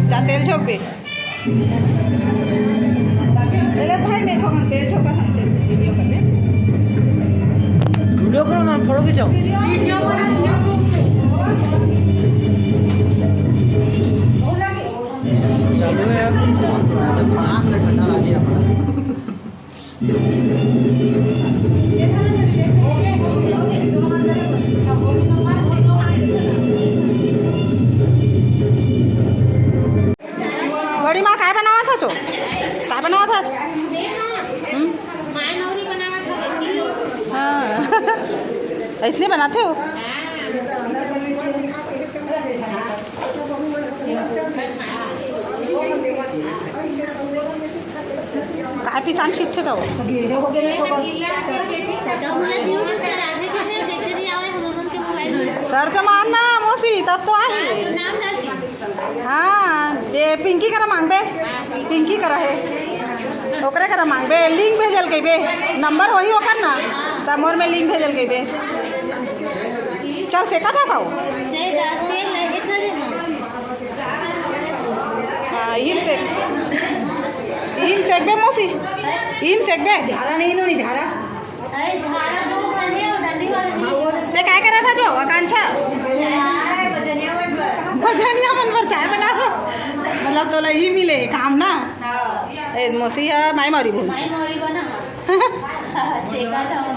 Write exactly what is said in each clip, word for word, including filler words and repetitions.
जा तेल झोंक बे। पहले भाई मैं थोड़ा तेल झोंका हम तेल वीडियो कर ले। वीडियो करो ना, फोटो खींचो। चालू है। बड़ी माँ काय बनावत हच? काय बनावत हच? हम्म? हाँ। अइसने बनाथे हो? काय पिसान छींचथे तो? तब बोला, YouTube चलाथे कइसे, जइसे नहीं आवे हम अपन के मोबाइल में। Search मारना मौसी, तब तो आही। हाँ, तो नाम डाल के। हाँ, ये पिंकी करा मांगबे, पिंकी करा हे, ओकरे करा मांगबे, link भेजल कहिबे, number वही ओकर ना, त मोर में link भेजल कहिबे। चल, सेकत हव का? नहीं, दस के लगे खड़े हैं। हाँ, इम सेक, इम सेकबे मौसी, इम सेकबे। झारा नहीं नो, नहीं झारा। अरे, झारा दो बने और डंडी वाले नहीं। ते काय करत हच, आकांक्षा? भजनिया मन बर चाय बना दो। मतलब तोला ही मिले काम ना। हाँ। ए, मौसी ह माई मौरी भूंज। माई मौरी बना। सेका था वो।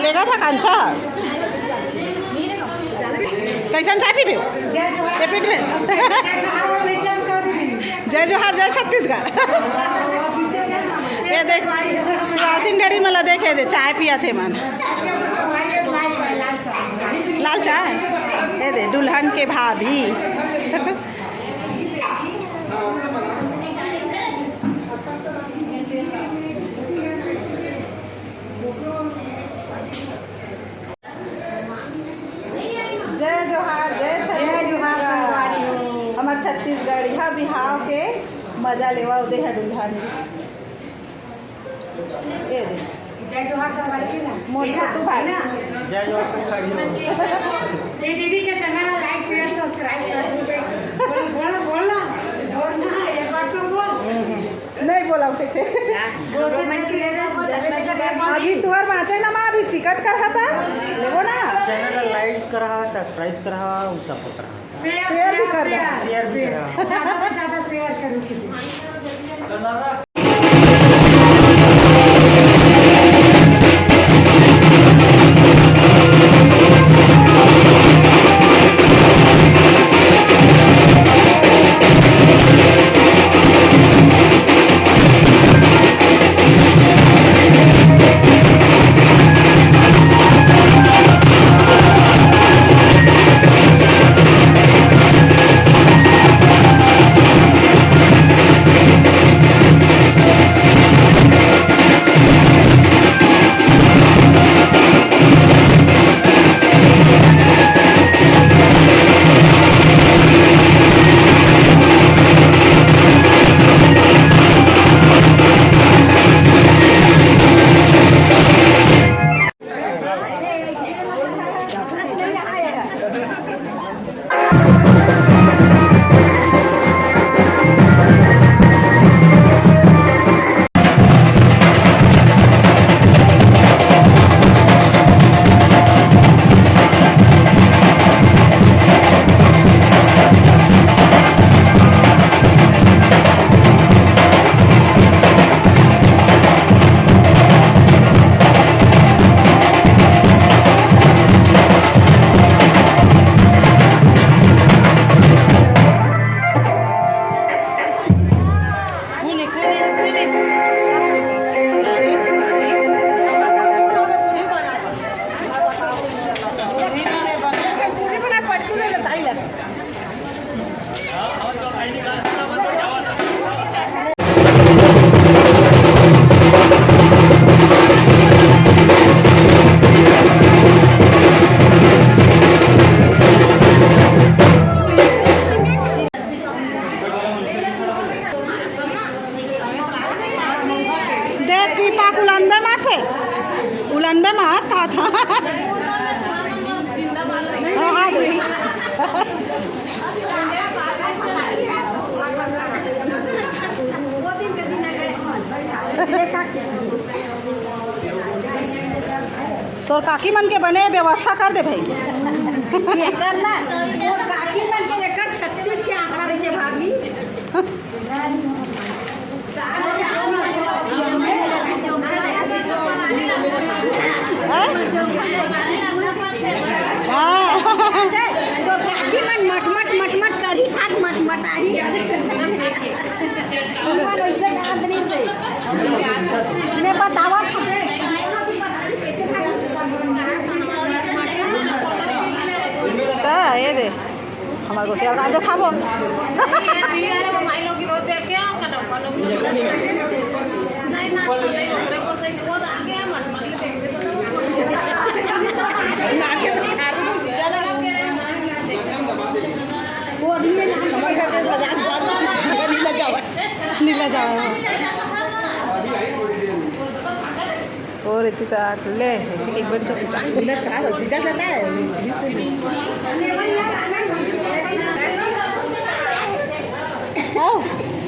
लेगा था आकांक्षा? कइसन चाय पीबे? ये पीट रे। जय जोहार, जय छत्तीसगढ़। ये देख, सुहासिन डेरी में ला देखे दे, चाय पियाथे मन। लाल चाय? ये दे, दुल्हन के भाभी। जय जोहार, जय छत्तीसगढ़। हमर छत्तीसगढ़िया बिहाव के मजा लेवा, ओदे ह दुल्हन। ए दे। जय जोहार संगवारी ना। मोर छोटू भाई। ना। जय जोहार संगवारी। ए दीदी के channel ला like, share, subscribe कर दो। बोल, बोल, बोल ना। बोल ना, एक बार तो बोल। नहीं बोला उठे थे। बोल के मन की ले रहा है। अभी तुहर बाँचे ना माँ, अभी चिकट कर था। लेबो ना। Channel ला like करा, subscribe करा, उ सब करा। Share भी कर दो। Share भी करा। ज्यादा से ज्यादा share करो। ठंडा में हाथ कहा था। हाँ, हाँ, दे। तोर काकी मन के बने व्यवस्था कर दे भाई। एकर ना, तोर काकी मन के एकर छत्तीस के आंकड़ा रहिथे भाभी। हाँ? हाँ। तो काकी मन मटमट मटमट करी खात मटमटाही। हमन वैसे कहात नहीं से। मैं बतावा खबे। त ये दे। हमारे को शेयर कर दे खाबो। वो अभी में जान हमारे घर में मजाक बात नहीं लगा हुआ। नहीं लगा हुआ। और इतनी तक ले, एक बार चल जा। मिनट का जीजा जाता है। आओ।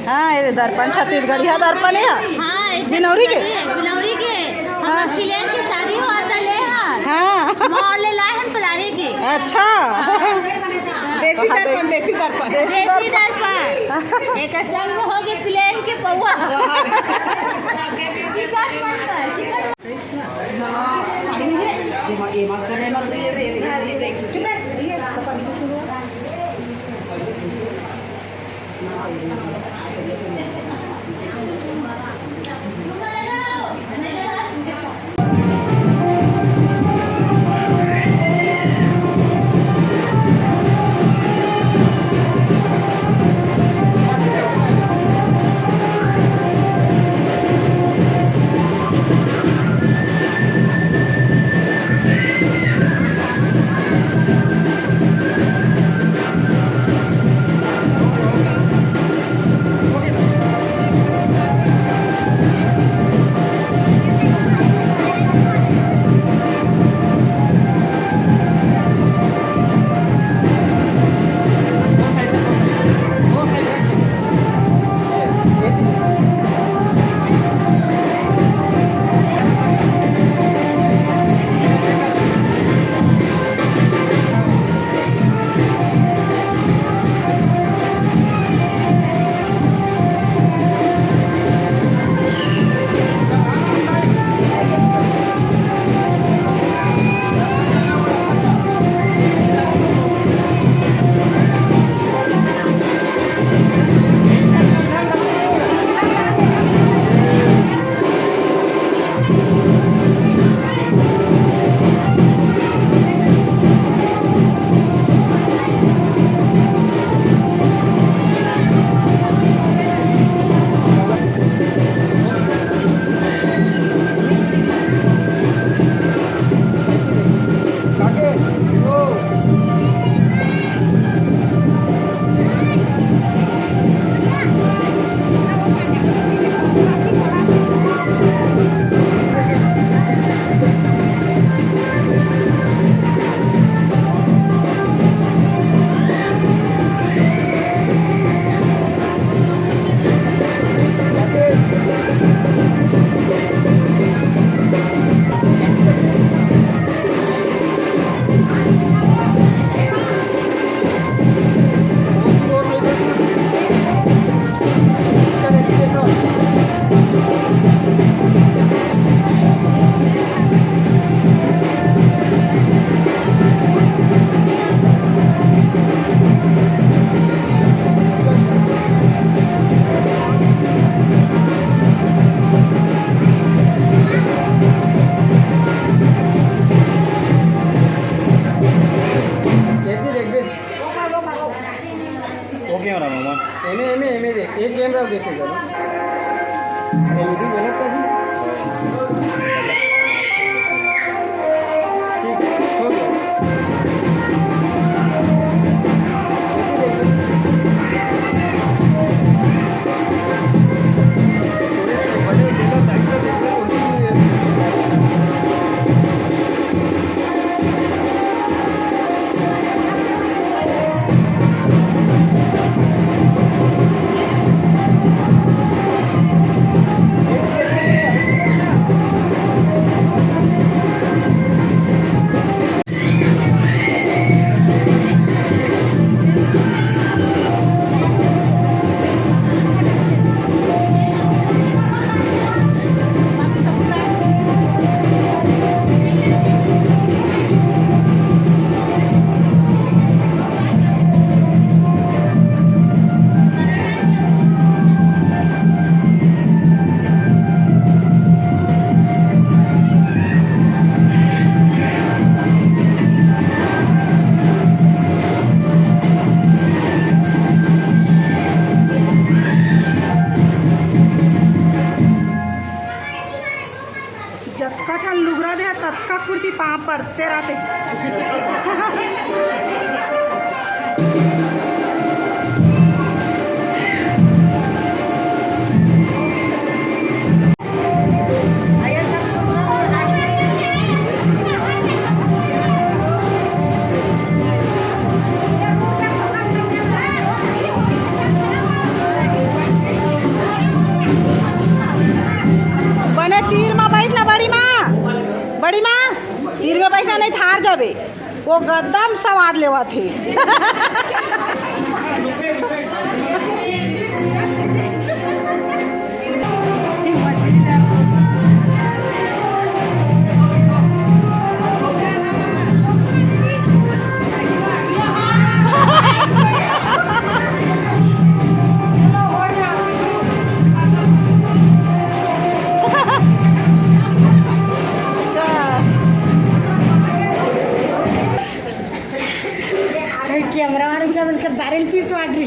हाँ, ये दर्पण, छत्तीसगढ़िया दर्पण है। हाँ, ये बिनौरी के? छत्तीसगढ़ी है, बिनौरी के। हाँ। हमार फिलेन के शादी हुआ था, ले हाँ। हाँ। मॉल ले लाए हम पलारी के। अच्छा। हाँ। देसी दर्पण, देसी दर्पण। देसी देसी दर्पण। दर्पण। एक संग हो गए फिलेन के पौवा। वाह। चिकन मत कर, चिकन। कैसे देखबे? वो कैमरा मामा। एमे, एमे, एमे देख, एक कैमरा देखे करो। एमे भी गलत कर दी। ठीक, हो गया। लुगरा दे ह ततका कुर्ती पाँव परते रहिथे। बने तीर म बइठ ना बड़ी माँ, बड़ी माँ, तीर म बइठ ना, नहीं त हार जाबे। वो गदम सवाद लेवत हे। कैमरा वाले क्या बनकर बैरल पीस वाट रही।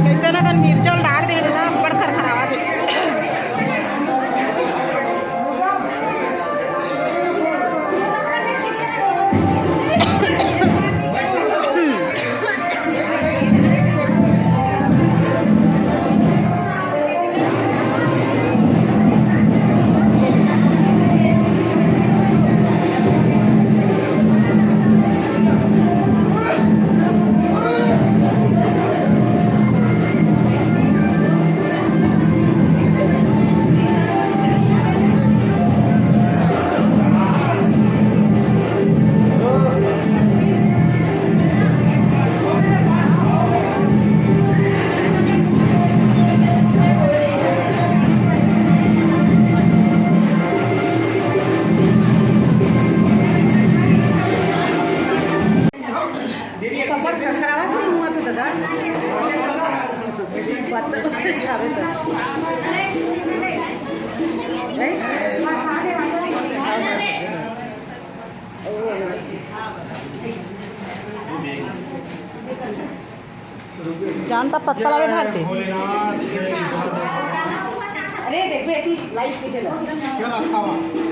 कइसे लगन मिर्चा ल डार दे हे दादा, अब्बड़ खरखरावत हे। कमर खराब है, मुँह तो दादा। बात तो खावे तो। नहीं? जानता पत्ता लावे भारती। अरे देखो, एक ही लाइट पीछे लगा।